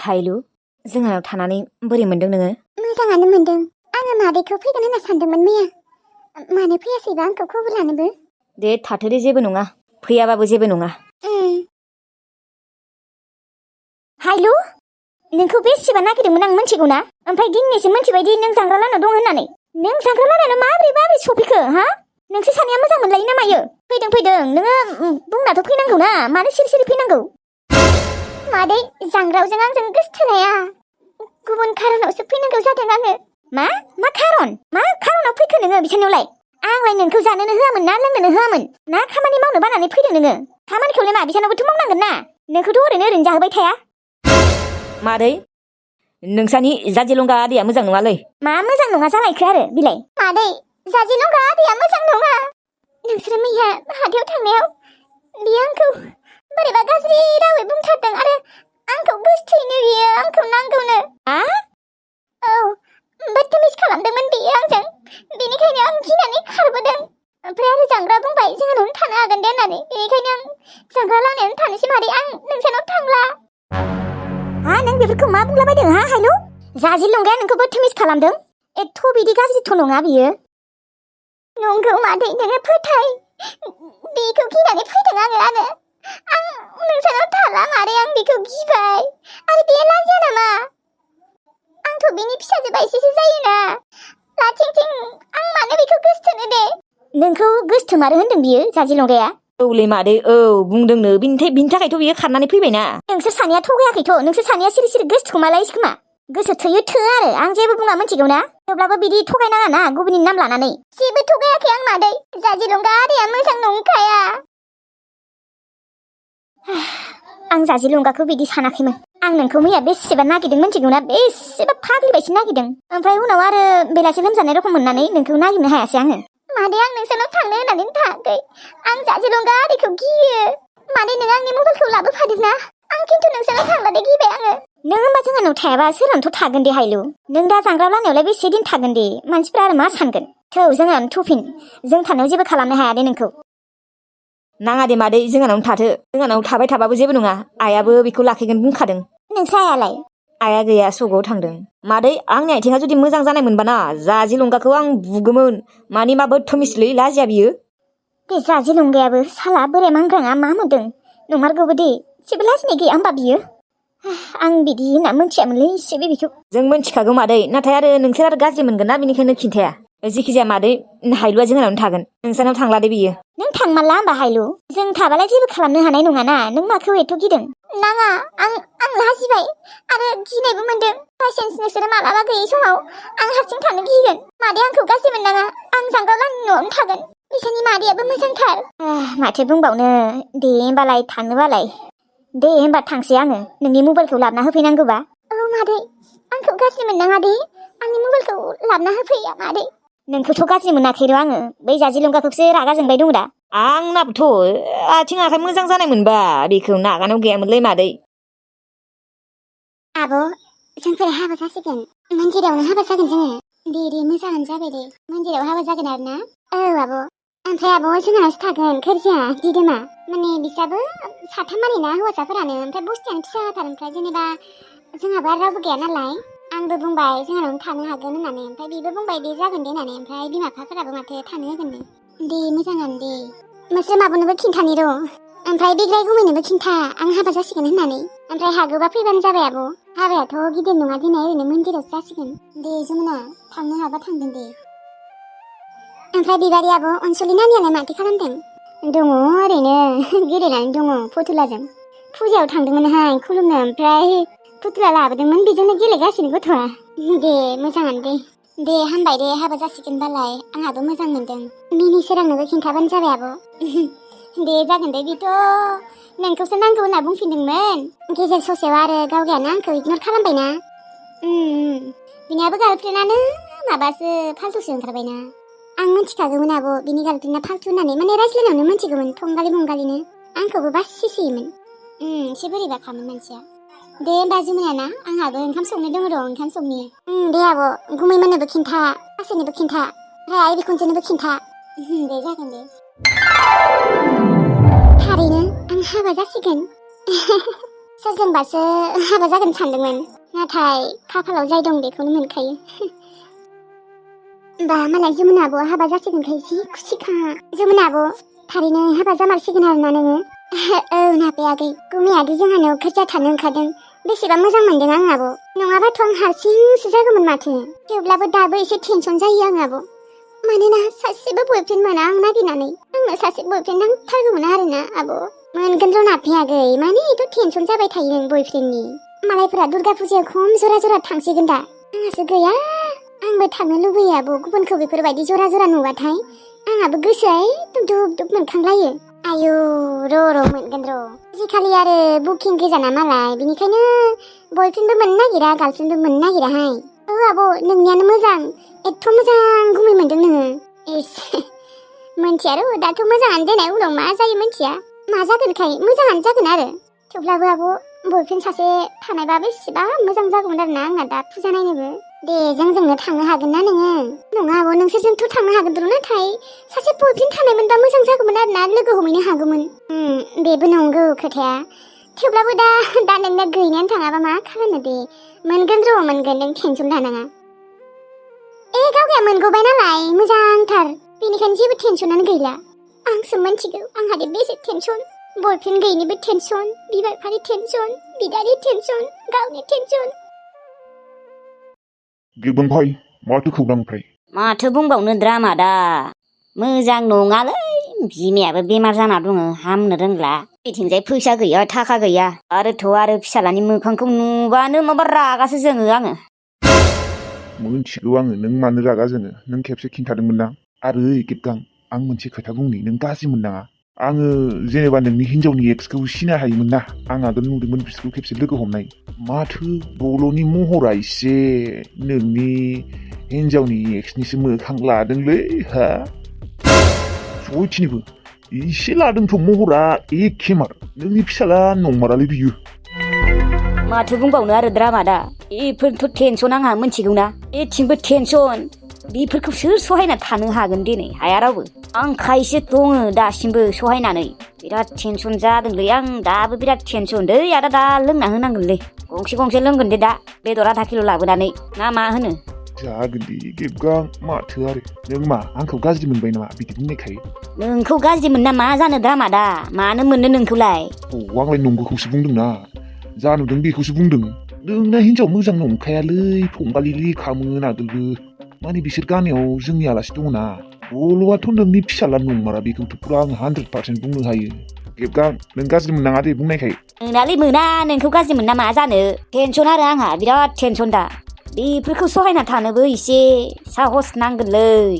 हायलु जोंहानाव थानानै बोरै मोनदों नोङो? मोजाङानो मोनदों। आङो मादैखौ फैगोन होनना सानदोंमोन मैया। मानो फैयासैबा आंखौ खबर लानोबो? दे थाथो दे, जेबो नङा, फैयाबाबो जेबो नङा। हायलु, नोंखौ बेसेबा नागिरदोंमोन आं मिथिगौ ना? ओमफ्राय दिनैसो मिथिबायदि नों जांग्रा लानाव दं होननानै। नों जांग्रा लानायाव माबोरै सफैखो हा? नोंसोर सानैया मोजां मोनलायो ना मायो? फैदों नोङो बुंनाथ' फैनांगौ ना, मानो सिरि फैनांगौ? मादै, जांग्रावजों आंजों गोसथोलाया, गुबुन खारनावसो फैनांगौ जादों आङो। मा खारन? मा खारनाव फैखो नोङो बिसोरनियावलाय? आंलाय नोंखौ जानोनो होआमोन ना लोंनोनो होआमोन ना खामानि मावनो बानानै फैदों नोङो? खामानिखौलाय मा बिसोरनावबोथ' मावनांगोन ना, नोंखौथ' ओरैनो जाहोबाय थाया। मादै, नोंसानि जाजिलंगा आदैया मोजां नङालै। मा मोजां नङा जालायखो आरो बिलाय? मादै, जाजिलंगा आदैया मोजां नङा। नोंसोर मैया हाथायाव थांनायाव बियो आंखौ बोरैबा गाज्रि रावै बुंथारदों आरो आंखौ गोसथोयैनो बियो आंखौ नांगौनो। औ, बदतमिज खालामदोंमोन बियो आंजों। बेनिखायनो आं गिनानै खारबोदों। ओमफ्राय आरो जांग्रा बुंबाय जोंहानावनो थानो हागोन दे होननानै। बेनिखायनो आं जांग्रा लानायावनो थानोसै मादै, आं नोंसानाव थांला। नों बेफोरखौ मा बुंलाबायदों हायलु? जाजिलंगाया नोंखौ बदतमिज खालामदों? एथ' बिदि गाज्रिथ' नङा बियो। नंगौ मादै, नोङो फोथाय। बेखौ गिनानै फैदों आङो आं नोंसानाव थाला मादै, आं बेखौ गिबाय। आरो बे लाजिया नामा? आंथ' बिनि फिसाजो बायदिसो जायोना। लाथिंथिं आं मानो बेखौ गोसथोनो दे? नोंखौ गोसथोमारो होनदों बियो जाजिलंगाया? औलै मादै, औ बुंदोंनो, बिनि थाखायथ' बियो खारनानै फैबायना। नोंसोर सानैया थगायाखैथ', नोंसोर सानैया सिरि गोसथोमालायसै खोमा। गोसो थोयो थो आरो आं जेबो बुङा मिथिगौ ना? थेवब्लाबो बिदि थगायनाङा ना गुबुननि नाम लानानै। जेबो थगायाखै आं मादै, जाजिलंगा आदैया मोजां नंखाया। आं जाजिलंगाखौ बिदि सानाखैमोन। आं नोंखौ मैया बेसेबा नागिरदों मिथिगौ ना? बेसेबा फाग्लि बायदि नागिरदों। ओमफ्राय उनाव आरो बेलासि लोमजानाय रखम मोननानै नोंखौ नागिरनो हायासै आङो। मादै, आं नोंसानाव थांनो होननानै थाङाखै। आं जाजिलंगा आदैखौ गियो। मादै, नों आंनि मबाइलखौ लाबोफादों ना? आं खिन्थु नोंसानाव थांलादे गिबाय आङो। नों होनबा जोंहानाव थायाबा सोरनावथ' थागोन दे हायलु? नों दा जांग्रा लानायावलाय बेसे दिन थागोन दे? मानसिफ्रा आरो मा सानगोन? थौ जोंहानाव थुफिन, जों थानायाव जेबो खालामनो हाया दे नोंखौ। नाङा दे मादै, जोंहानावनो थाथो। जोंहानाव थाबाय थाबाबो जेबो नङा, आइयाबो बेखौ लाखिगोन बुंखादों। नोंसा आइयालाय? आइया गैया, सगाव थांदों। मादै, आंनि आथिङा जुदि मोजां जानाय मोनबाना जाजिलंगाखौ आं बुगोमोन। मानि मा बदतमिजलै, लाजिया बियो। बे जाजिलंगायाबो साला बोराय मांग्राङा मा मोनदों? नंमारगौबो दे, जेबो लाजिनाय गैया होमबा बियो? आं बिदि होनना मिथियामोनलै एसेबो बेखौ। जों मिथिखागौ मादै, नाथाय आरो नोंसोर आरो गाज्रि मोनगोन ना, बेनिखायनो खिन्थाया। जेखिजाया मादै, हायलुआ जोंहानावनो थागोन, नोंसानाव थांला दे बियो। नों थांमारला होमबा हायलु? जों थाबालाय जेबो खालामनो हानाय नङाना। नों माखौ एथ' गिदों? नाङा, आं लाजिबाय आरो गिनायबो मोनदों। बायसान्स नोंसोरो मालाबा गैयै समाव आं हारसिं थानो गिगोन। मादै, आंखौ गाज्रि मोननाङा, आं जांग्रा लानि न'आवनो थागोन। बिसोरनि मादैयाबो मोजांथार। माथो बुंबावनो, दे होमबालाय थांनोबालाय। दे होमबा थांसै आङो, नोंनि मबाइलखौ लाबोना होफैनांगौबा। औ मादै, आंखौ गाज्रि मोननाङा दे, आंनि मबाइलखौ लाबोना होफैया मादै। नोंखौथ' गाज्रि मोनाखै र' आङो, बै जाजिलंगाखौसो रागा जोंबाय दङ दा। आंनाबोथ' आथिं आखाइ मोजां जानाय मोनबा बेखौ नागानाव गैयामोनलै मादै। आब', जोंफोर हाबा जासिगोन। मन्दिरावनो हाबा जागोन जोङो। दे मोजाङानो जाबाय दे, मन्दिराव हाबा जागोन आरो ना? औ आब'। ओमफ्राय आब' जोंहानावसो थागोन खोरजिया दिदोमा। माने बिसाबो साथाम आरोना हौवासाफोरानो, ओमफ्राय बस्थियानो फिसाथार। ओमफ्राय जेनेबा जोंहाबो रावबो गैया नालाय, आंबो बुंबाय जोंहानावनो थानो हागोन होननानै, ओमफ्राय बेबो बुंबाय दे जागोन दे होननानै। ओमफ्राय बिमा बिफाफोराबो माथो थानो होगोन दे मोजाङानो दे। मोस्रोम आब'नोबो खिन्थानि र', ओमफ्राय बिग्राय गुमैनोबो खिन्था आं हाबा जासिगोन होननानै। ओमफ्राय हागौबा फैबानो जाबाय आब'। हाबायाथ' गिदिर नङा दिनै, ओरैनो मन्दिरावसो जासिगोन। दे जमुना, थांनो हाबा थांगोन दे। ओमफ्राय बिबारि आब', अनसुलि नानियालाय माथो खालामदों? दङ ओरैनो गेलेनानै दङ फुथुलाजों। फुजायाव थांदोंमोनहाय खुलुमनो, ओमफ्राय फुथुला लाबोदोंमोन, बेजोंनो गेलेगासिनो गथ'आ। दे मोजाङानो दे। दे हामबाय दे, हाबा जासिगोनबालाय, आंहाबो मोजां मोनदों। मिनि सोरांनोबो खिन्थाबानो जाबाय आब'। दे जागोन दे, बेथ' नोंखौसो नांगौ होनना बुंफिनदोंमोन। गेजेर ससेयाव आरो गावगायानो आंखौ इगनर खालामबायना। बिनियाबो गार्लफ्रेन्डआनो माबासो फाल्थुसो ओंखारबायना। आं मिथिखागौमोन आब', बिनि गार्लफ्रेन्डआ फाल्थु होननानै, माने रायज्लायनायावनो मिथिगौमोन, थंगालि मंगालिनो। आंखौबो बासिसोयोमोन। एसे बोरैबा खामोन मानसिया। दे होमबा जमुना ना, आंहाबो ओंखाम संनो दङ र', ओंखाम संनि। दे आब', गुमैमोननोबो खिन्था, गासैनोबो खिन्था, ओमफ्राय आइ बिखुनजोनोबो खिन्था। दे जागोन दे। थारैनो आं हाबा जासिगोन। सोरजोंबासो हाबा जागोन सानदोंमोन नाथाय खाफालाव जाय दं बेखौनो मोनखायो बा मालाय जमुना आब'आ हाबा जासिगोनखाय जि खुसिखा जमुना आब' थारैनो हाबा जामारसिगोन आरोना नोङो औ नाबे आगै गुमैयादि जोंहानाव खोरजा थानो ओंखारदों बेसेबा मोजां मोनदों आं आब' नङाबाथ' आं हारसिंसो जागौमोन माथो थेवब्लाबो दाबो एसे टेनसन जायो आं आब' मानोना सासेबो बयफ्रेन्ड मोना आं नागिरनानै आंनो सासे बयफ्रेन्ड नांथारगौमोन आरोना आब' मोनगोन र' नाबे आगै माने एथ' टेनसन जाबाय थायो नों बयफ्रेन्डनि मालायफोरा दुर्गा फुजायाव खम जरा जरा थांसिगोन दा आंहासो गैया आंबो थांनो लुबैयो आब' गुबुनखौ बेफोरबायदि जरा जरा नुबाथाय आंहाबो गोसोआ दुब दुब मोनखांलायो आयौ र' मोनगोन र' आजिखालि आरो बुकिं गोजाना मालाय बिनिखायनो बयफ्रेन्डबो मोननो नागिरा गार्लफ्रेन्डबो मोननो नागिराहाय औ आब' नोंनियानो मोजां एथ' मोजां गुमै मोनदों नोङो इस मोनथिया र' दाथ' मोजाङानो देनाय उनाव मा जायो मोनथिया मा जागोनखाय मोजाङानो जागोन आरो थेवब्लाबो आब' बयफ्रेन्ड सासे थानायबा बेसेबा मोजां जागौमोन आरोना आंना दा फुजा नायनोबो दे जोंजोंनो थांनो हागोन ना नोङो नङा आब' नोंसोरजोंथ' थांनो हागोन र' नाथाय सासे बयफ्रेन्ड थानायमोनबा मोजां जागौमोन आरोना लोगो हमहैनो हागौमोन बेबो नंगौ खोथाया थेवब्लाबो दा नोंना गैनायानो थाङाबा मा खालामनो दे मोनगोन र' मोनगोन नों टेनसन लानाङा गावगाया मोनगौबाय नालाय मोजांथार बेनिखायनो जेबो टेनसनानो गैला आंसो मिथिगौ आंहा दे बेसे टेनसन बयफ्रेन्ड गैयिनिबो टेनसन बिमा-बिफानि टेनसन बिदानि टेनसन गावनि टेनसन गेबं भाई माथो खौरां ओमफ्राय माथो बुंबावनो द्रामा दा मोजां नङालै बिमायाबो बेमार जाना दङ हामनो रोंला बिथिंजाय फैसा गैया थाखा गैया आरो फिसालानि मोखांखौ नुबानो माबा रागासो जोङो आङो मोनथिगौ आङो नों मानो रागा जोङो नों खेबसे खिन्थादोंमोन ना आरो गेबगां आं मोनसे खोथा बुंनि नों गाज्रि मोननाङा आङो जेनेबा नोंनि हिनजावनि एक्सखौ सिनाय हायोमोन ना आं आगोल नुदोंमोन बिसोरखौ खेबसे लोगो हमनाय माथो बल'नि महरा एसे नोंनि हिनजावनि एक्सनिसो मोखां लादोंलै हा सयथिनिबो एसे लादोंथ' महरा एखेमार नोंनि फिसाला नंमारालै बियो माथो बुंबावनो आरो द्रामा दा बेफोरथ' टेनसन आंहा मिथिगौ ना एथिंबो टेनसन बेफोरखौ सोर सहायना थानो हागोन दिनै हाया रावबो आं खायसे दङ दासिमबो सहायनानै बिराद टेनसन जादोंलै आं दाबो बिराद टेनसन दै आदा दा लोंना होनांगोनलै गंसे लोंगोन दे दा बेदर आधा किल' लाबोनानै ना मा होनो जागोन दे गेबगां माथो आरो नों मा आंखौ गाज्रि मोनबाय नामा बिदि बुंनायखाय नोंखौ गाज्रि मोनना मा जानो द्रामा दा मानो मोननो नोंखौलाय आंलाय नंगौखौसो बुंदोंना जा नुदों बेखौसो बुंदों नोंना हिनजाव मोजां नंखायालै फंबालिलि खामोन आगोलबो माने बिसोर गामियाव जोंनि आलासि दङना बल'आथ' नोंनि फिसाला नंमारा बेखौथ' पुरा आं 100% बुंनो हायो गेबगां नों गाज्रि मोननाङा दे बुंनायखाय मोनालै मोना नोंखौ गाज्रि मोनना मा जानो टेनसन आरो आंहा बिराद टेनसन दा बेफोरखौ सहायना थानोबो एसे साहस नांगोनलै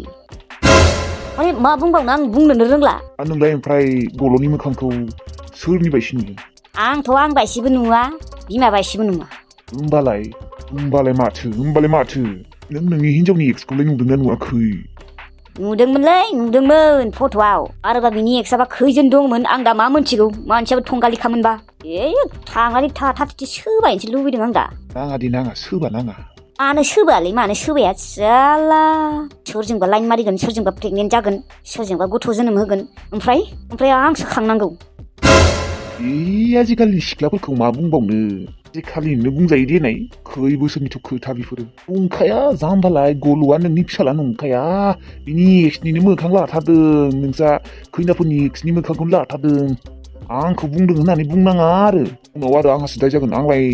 माने मा बुंबावनो आं बुंनोनो रोंला नोंलाय ओमफ्राय गल'नि मोखांखौ सोरनि बायसि नुयो आंथ' आं बायसिबो नुवा बिमा बायसिबो नुवा होमबालाय माथो नों नोंनि हिनजावनि एक्सखौलाय नुदोंना नुवाखै नुदोंमोन फट'आव आरोबा बिनि एक्सआबा खैजोन दंमोन आं दा मा मोनथिगौ मानसियाबो थंगालिखामोनबा थांनानै थाथाथि सोबायनोसो लुबैदों आं दा नाङा सोबा नाङा मानो सोबाया जाला सोरजोंबा लाइन मारिगोन सोरजोंबा प्रेगनेन्ट जागोन सोरजोंबा गथ' जोनोम होगोन ओमफ्राय आंसो खांनांगौ आजिखालिनि सिख्लाफोरखौ मा बुंबावनो आजिखालिनो बुंजायो देनाय खै बोसोरनिथ' खोथा बेफोरो नंखाया जाम्बालाय गल'आ नोंनि फिसाला नंखाया बिनि एक्सनिनो मोखां लाथारदों नोंसा खैनाफोरनि एक्सनि मोखांखौनो लाथारदों आंखौ बुंदों होननानै बुंनाङा आरो उनाव आरो आंहासो दाय जागोन आंलाय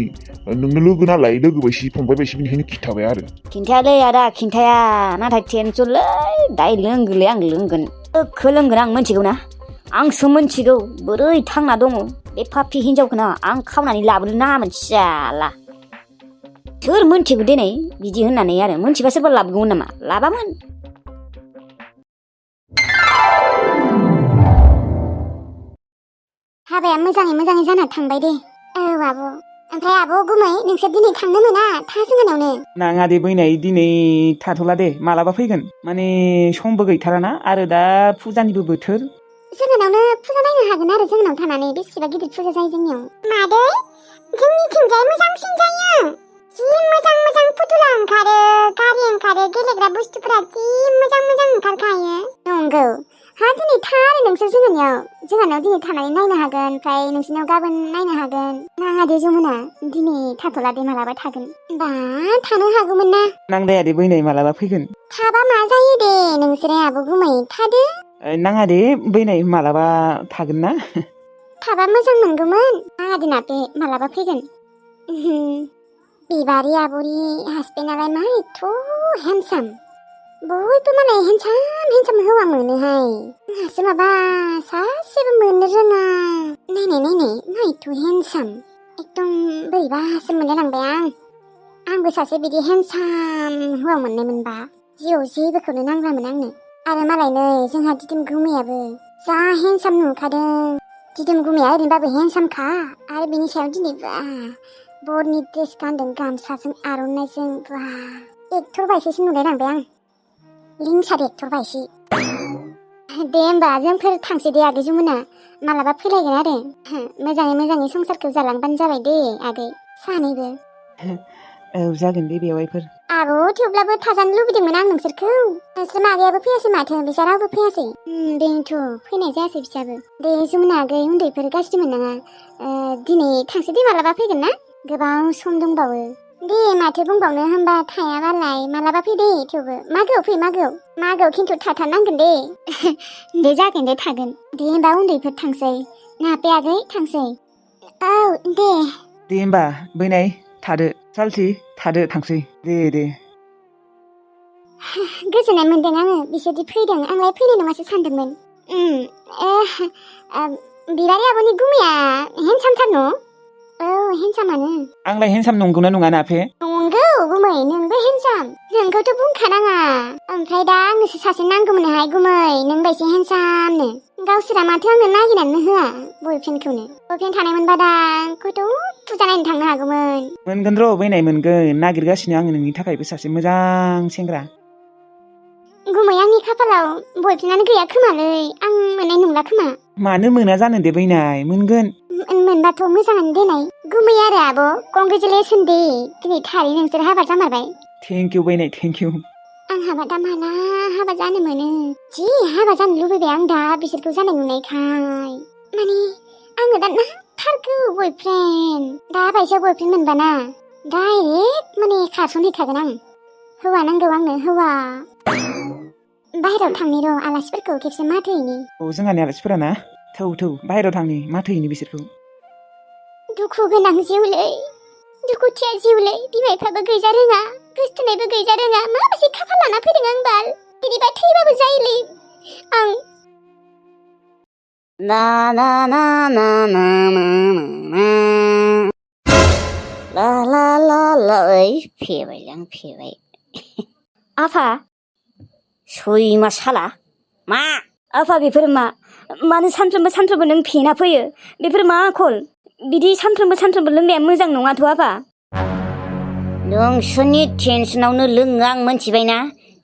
नोंनो लोगो नालाय लोगो बायसि फंबाय बायसि बेनिखायनो खिथाबाय आरो खिन्थायालै आदा खिन्थाया नाथाय टेनसनलै दाय लोंगोनलै आं लोंगोन लोंगोन आं मिथिगौ ना आंसो मिथिगौ बोरै थांना दङ बे पापि हिनजावखौना आं खावनानै लाबोनो नाङामोन सियाला सोर मिथिगौ दिनै बिदि होननानै आरो मिथिबा सोरबा लाबोगौमोन नामा लाबामोन हाबाया मोजाङै जाना थांबाय दे औ आब' ओमफ्राय आब' गुमै नोंसोर दिनै थांनो मोना था जोंहानावनो नाङा दे बैनाय दिनै थाथ'ला दे मालाबा फैगोन माने समबो गैथाराना आरो दा फुजानिबो बोथोर जोंहानावनो फुजा नायनो हागोन आरो जोंनाव थानानै बेसेबा गिदिर फुजा जायो जोंनियाव मादै जोंनिथिंजाय मोजांसिन जायो जि मोजां फुथुला ओंखारो गारि ओंखारो गेलेग्रा बुस्थुफोरा जि मोजां ओंखारखायो नंगौ हा दिनै थारो नोंसोर जोंहानाव दिनै थानानै नायनो हागोन ओमफ्राय नोंसिनाव गाबोन नायनो हागोन नाङा दे जमुना दिनै थाथ'ला दे मालाबा थागोन बा थानो हागौमोन ना नांलाया दे बैनाय मालाबा फैगोन थाबा मा जायो दे नोंसोरो आब' गुमै थादो नाङा दे बैनाय मालाबा थागोन ना थाबा मोजां मोनगौमोन नाङा दे नाबे मालाबा फैगोन बिबारि आब'नि हासबेन्डआलाय मा एथ' हेन्डसाम बयबो मालाय हेन्डसाम हौवा मोनोहाय आंहासो माबा सासेबो मोननो रोङा नायनाय मा एथ' हेन्डसाम एकदम बोरैबासो मोनलायलांबाय आंबो सासे बिदि हेन्डसाम हौवा मोननाय मोनबा जिउआव जेबोखौनो नांलामोन आंनो आरो मालाय नै जोंहा दिदोम गुमैयाबो जा हेन्डसाम नुखादों दिदोम गुमैया ओरैनोबाबो हेन्डसामखा आरो बिनि सायाव दिनै बा बरनि ड्रेस गानदों गामसाजों आर'नाइजों बा एक्टर बायदिसो नुलायलांबाय आं लिंसार एक्टर बायदि दे होमबा जोंफोर थांसै दे आगै जमुना मालाबा फैलायगोन आरो मोजाङै संसारखौ जालांबानो जाबाय दे आगै सानैबो औ जागोन दे बेवाइफोर आब' थेवब्लाबो थाजानो लुबैदोंमोन आं नोंसोरखौ नोंसोर मादैयाबो फैयासै माथो बिसा रावबो फैयासै बेनोथ' फैनाय जायासै बिसाबो दे जमुना आगै उन्दैफोर गाज्रि मोननाङा दिनै थांसै दे मालाबा फैगोन ना गोबां सम दंबावो दे माथो बुंबावनो होनबा थायाबालाय मालाबा फै दे थेवबो मागोआव फै मागोआव खिन्थु थाथारनांगोन दे दे जागोन दे थागोन दे होनबा उन्दैफोर थांसै ना बे आगै थांसै औ दे होमबा बैनाय थादो सालथि थादो थांसै दे गोजोननाय मोनदों आङो बिसोरदि फैदों आंलाय फैनाय नङासो सानदोंमोन बिबारि आब'नि गुमैया हेन्डसामथार न' औ हेन्डसामानो आंलाय हेन्डसाम नंगौना नङा नाफे नंगौ गुमै नोंबो हेन्डसाम नोंखौथ' बुंखानाङा ओमफ्राय दा आंनोसो सासे नांगौमोनहाय गुमै नों बायदि हेन्डसामनो गावसोरा माथो आंनो नागिरनानै होआ बयफ्रेन्ड थानाय मोनबा दा खयथ' फुजा नायनो थांनो हागौमोन मोनगोन र' बैनाय मोनगोन नागिरगासिनो आङो नोंनि थाखायबो सासे मोजां सेंग्रा गुमै आंनि खाफालाव बयफ्रेन्डआनो गैया खोमालै आं मोननाय नंला खोमा मानो मोना जानो दे बैनाय मोनगोन मोनबाथ' मोजाङानो देनाय गुमै आरो आब' कंग्रेचुलेसन दे दिनै थारै नोंसोर हाबा जामारबाय थेंक इउ बैनाय थेंक इउ आं हाबा दा माला हाबा जानो मोनो जि हाबा जानो लुबैबाय आं दा बिसोरखौ जानाय नुनायखाय माने आङो दा नांथारगौ बयफ्रेन्ड दा बायसेयाव बयफ्रेन्ड मोनबाना डाइरेक्ट माने खारसनहैखागोन आं हौवा नांगौ आंनो हौवा बाहेरायाव थांनि र' आलासिफोरखौ खेबसे माथो हैनि जोंहानि आलासिफोरा ना थौ बाहेरायाव थांनि माथो हैनि बिसोरखौ दुखु गोनां जिउलै दुखुथिया जिउलै बिमा बिफाबो गैजा रोङा गोसथोनायबो गैजा रोङा माबायदि खाफाल लाना फैदों आं बाल बिदिबा थैबाबो जायोलै आं ना ना ना ना ना ना ना ला ला ला ला ओइ फेबाय आं फेबाय आफा सैमा साला मा आफा बेफोर मानो सानफ्रोमबो नों फेना फैयो बेफोर मा आखल बिदि सानफ्रोमबो लोंनाया मोजां नङाथ' आफा नोंसोरनि टेनसनावनो लोङो आं मोनथिबायना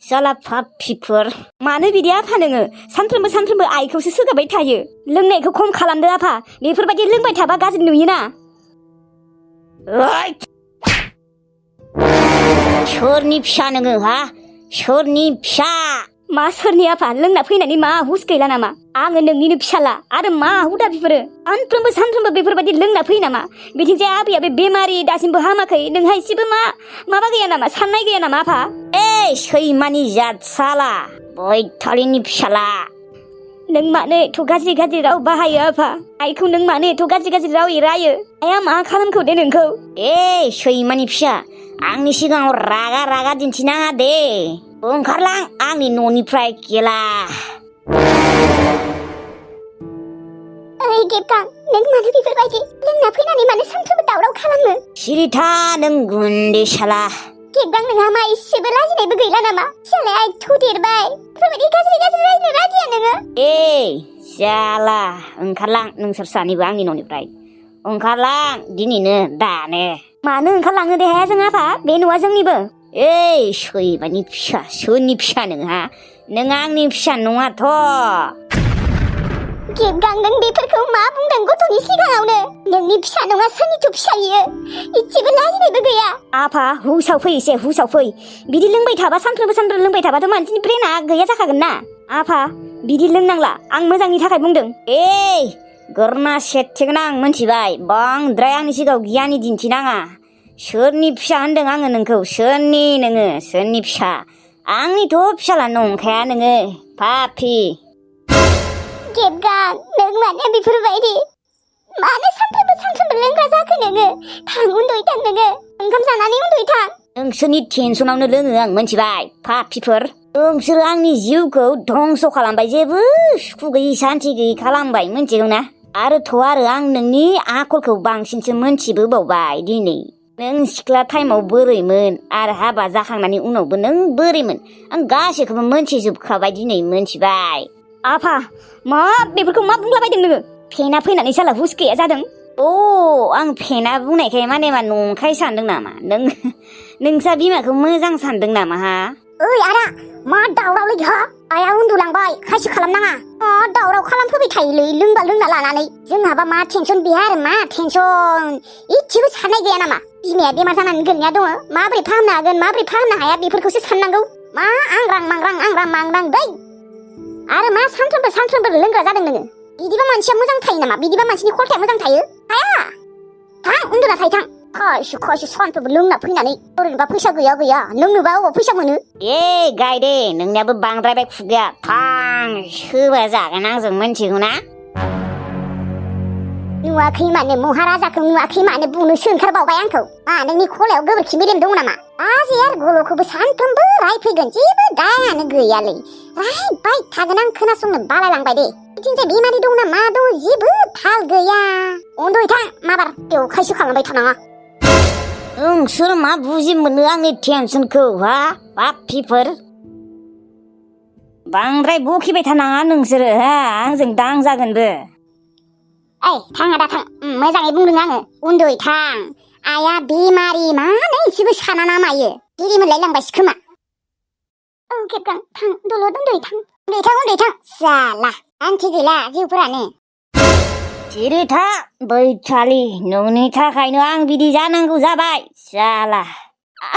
जाला पापिफोर मानो बिदि आफा नोङो सानफ्रोमबो आइखौसो सोगाबाय थायो लोंनायखौ खम खालामदो आफा बेफोरबायदि लोंबाय थाबा गाज्रि नुयोना सोरनि फिसा नोङो हा सोरनि फिसा मा सोरनि आफा लोंना फैनानै मा हुस गैला नामा आङो नोंनिनो फिसाला आरो मा हुदा बेफोरो सानफ्रोमबो बेफोरबायदि लोंना फैयो नामा बिथिंजाय आबैया बे बेमारि दासिमबो हामाखै नोंहा एसेबो माबा गैया नामा साननाय गैया नामा आफा सैमानि जात साला बैथालिनि फिसाला नों मानो एथ' गाज्रि राव बाहायो आफा आइखौ नों मानो एथ' गाज्रि राव रायो आइया मा खालामखो दे नोंखौ सैमानि फिसा आंनि सिगाङाव रागा दिन्थिनाङा दे ओंखारलां आंनि न'निफ्राय गेला ओइ गेबगां नों मानो बेफोरबायदि लोंना फैनानै मानो सानफ्रोमबो दावराव खालामो सिरिथा नों गुन्दै साला गेबगां नोंहा मा इसेबो लाजिनायबो गैला नामा फिसालाया एथ' देरबाय बेफोरबायदि गाज्रि रायनो राजिया नोङो जाला ओंखारलां नोंसोर सानैबो आंनि न'निफ्राय ओंखारलां दिनैनो दानो मानो ओंखारलांनो दे हाया जों आफा बे न'आ जोंनिबो सैमानि फिसा सोरनि फिसा नोंहा नों आंनि फिसा नङाथ' गेबगां नों बेफोरखौ मा बुंदों गथ'नि सिगाङावनो नोंनि फिसा नङा सोरनिथ' फिसा बियो इसेबो लाजिनायबो गैया आफा हुसाव फै बिदि लोंबाय थाबा सानफ्रोमबो लोंबाय थाबाथ' मानसिनि ब्रेना गैया जाखागोन ना आफा बिदि लोंनांला आं मोजांनि थाखाय बुंदों गोरना सेथिगोनां मोनथिबाय बांद्राय आंनि सिगाङाव गियानि दिन्थिनाङा सोरनि फिसा होनदों आङो नोंखौ सोरनि फिसा आंनिथ' फिसाला नंखाया नोङो पापि गेबगां नों माने बेफोरबायदि मानो सानफ्रोमबो लोंग्रा जाखो नोङो थां उन्दुयै थां नोङो ओंखाम जानानै उन्दुयै थां नोंसोरनि टेनसनावनो लोङो आं मोनथिबाय पापिफोर नोंसोरो आंनि जिउखौ धंस खालामबाय जेबो सुखु गैयि सान्थि गैयि खालामबाय मोनथिगौ ना आरो आं नोंनि आखलखौ बांसिनसो मोनथिबोबावबाय दिनै नों सिख्ला टाइमाव बोरैमोन आरो हाबा जाखांनायनि उनावबो नों बोरैमोन आं गासैखौबो मोनथिजोबखाबाय दिनै मोनथिबाय आफा मा बेफोरखौ मा बुंलाबायदों नोङो फेना फैनानै साला हुस गैया जादों आं फेना बुंनायखाय माने मा नंखाय सानदों नामा नोंसा बिमाखौ मोजां सानदों नामा हा ओइ आदा मा दावरावलै हा आया उन्दुलांबाय खायसो खालामनाङा दावराव खालामफैबाय थायोलै लोंबा लोंना लानानै जोंहाबा मा टेनसन गैया आरो मा टेनसन इसेबो साननाय गैया नामा बिमाया बेमार जानानै गोलैना दङ माबोरै फाहामनो हागोन माबोरै फाहामनो हाया बेफोरखौसो साननांगौ मा आंग्रां मांग्रां दै आरो मा सानफ्रोमबो लोंग्रा जादों नोङो बिदिबा मानसिया मोजां थायो नामा बिदिबा मानसिनि खलथाया मोजां थायो हाया थां उन्दुना थायो थां खायसो सानफ्रोमबो लोंना फैनानै ओरैनोबा फैसा गैया लोंनोबा अबाव फैसा मोनो गायदे नोंनियाबो बांद्रायबाय खुगाया थां सोबा जागोन आंजों मोनथिगौ ना नुवाखै माने महाराजाखौ नुवाखै माने बुंनोसो ओंखारबावबाय आंखौ नोंनि खलायाव गोबोरखि मेलेम दङ नामा आजै आरो गल'खौबो सानफ्रोमबो रायफैगोन जेबो दायानो गैयालै रायबाय थागोन आं खोनासंनो बालायलांबाय दे बिथिंजाय बेमारि दं ना मा दं जेबो थाल गैया उन्दुयै थां माबार बेयाव खायसो खालामबाय थानाङा नोंसोर मा बुजि मोनो आंनि टेनसनखौ हा पापिफोर बांद्राय बकिबाय थानाङा नोंसोरो आंजों दांजागोनबो थां आदा थां मोजाङै बुंदों आङो उन्दुयै थां आइया बेमारि मानो एसेबो साना ना मायो दिरि मोनलायलांबायसो खोमा गेबगां थां दलद उन्दुयै थां जाला आन्थि गैला जिउफोरानो सिरि था बैथालि नोंनि थाखायनो आं बिदि जानांगौ जाबाय जाला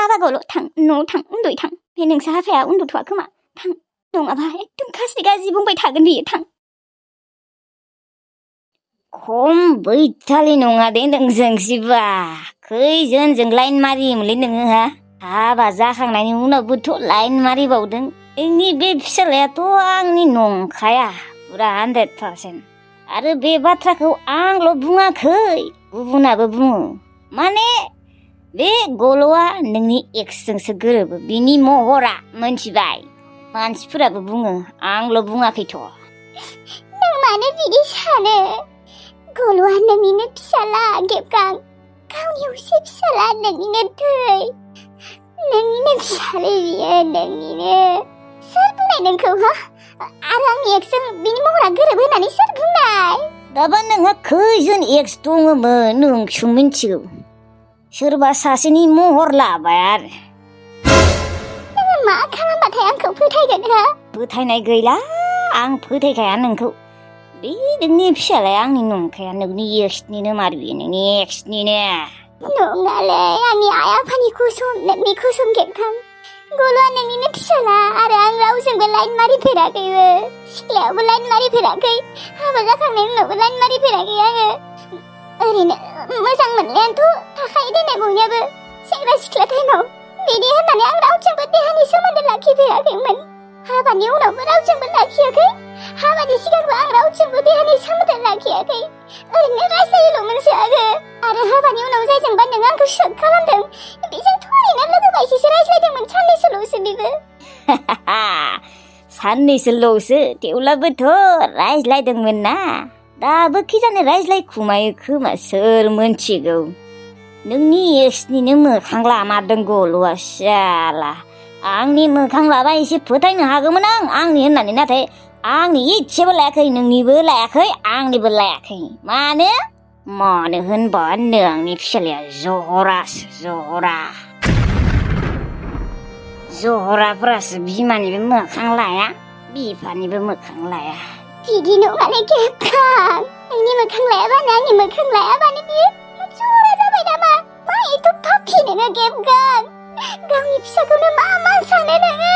आबा गल' थां न'आव थां उन्दुयै थां बे नोंसा आफाया उन्दुथ'वा खोमा थां नङाबा एकदम गाज्रि बुंबाय थागोन बियो थां खम बैथालि नङा दे नोंजोंसिबा खैजोनजों लाइन मारियोमोनलै नोङो हाबा जाखांनायनि उनावबोथ' लाइन मारिबावदों नोंनि बे फिसालायाथ' आंनि नंखाया पुरा 100% आरो बे बाथ्राखौ आंल' बुङाखै गुबुनाबो बुङो माने बे गल'आ नोंनि एक्सजोंसो गोरोबो बिनि महरा मोनथिबाय मानसिफोराबो बुङो आंल' बुङाखैथ' नों मानो बिदि सानो गल'आ नोंनिनो फिसाला गेबगां गावनि असे फिसाला नोंनिनो थै नोंनिनो फिसालै बियो नोंनिनो सोर बुंनाय नोंखौ आरो आंनि एक्सजों बिनि महरा गोरोबो होननानै सोर बुंनाय दाबा नोंहा खैजोन एक्स दङमोन नोंसो मिथिगौ सोरबा सासेनि महर लाबाय आरो नोङो मा खालामबाथाय आंखौ फोथायगोन फोथायनाय गैला आं फोथायखाया नोंखौ बे नोंनि फिसालाया आंनि नंखाया नोंनि एक्सनिनो मार बियो नोंनि एक्सनिनो नङालै आंनि आइ आफानि कसम नोंनि कसम गेबगां गल'आ नोंनिनो फिसाला आरो आं रावजोंबो लाइन मारिफेराखैबो सिख्लायावबो लाइन मारिफेराखै हाबा जाखांनायनि उनावबो लाइन मारिफेराखै आङो ओरैनो मोजां मोननायानोथ' थाखायो देनाय बयनियाबो सेंग्रा सिख्ला टाइमाव बिदि होननानै आं रावजोंबो देहानि सोमोन्दो लाखिफेराखैमोन हाबानि उनावबो रावजोंबो लाखियाखै हाबानि सिगांबो आं रावजोंबो देहानि सोमोन्दो लाखियाखै ओरैनो रायज्लायोल'मोनसो आरो हाबानि उनाव जायजोंबा नों आंखौ शक खालामदों बेजोंथ' ओरैनो लोगो बायदिसो रायज्लायदोंमोन साननैसोल'सो बेबो साननैसोल'सो थेवब्लाबोथ' रायज्लायदोंमोन ना दाबो खिजाने रायज्लायखुमायो खोमा सोर मोनथिगौ नोंनि एक्सनिनो मोखां लामारदों गल'आ साला आंनि मोखां लाबा एसे फोथायनो हागौमोन आंनि होननानै नाथाय आंनि इसेबो लायाखै नोंनिबो लायाखै आंनिबो लायाखै मानो होनबा नोंनि फिसालाया जहराफोरासो बिमानिबो मोखां लाया बिफानिबो मोखां लाया बिदि नङालै गेबगां नोंनि मोखां लायाबानो आंनि मोखां लायाबानो बियो जरा जाबाय नामा मा एथ' पापि नोङो गेबगां गावनि फिसाखौनो मा सानो नोङो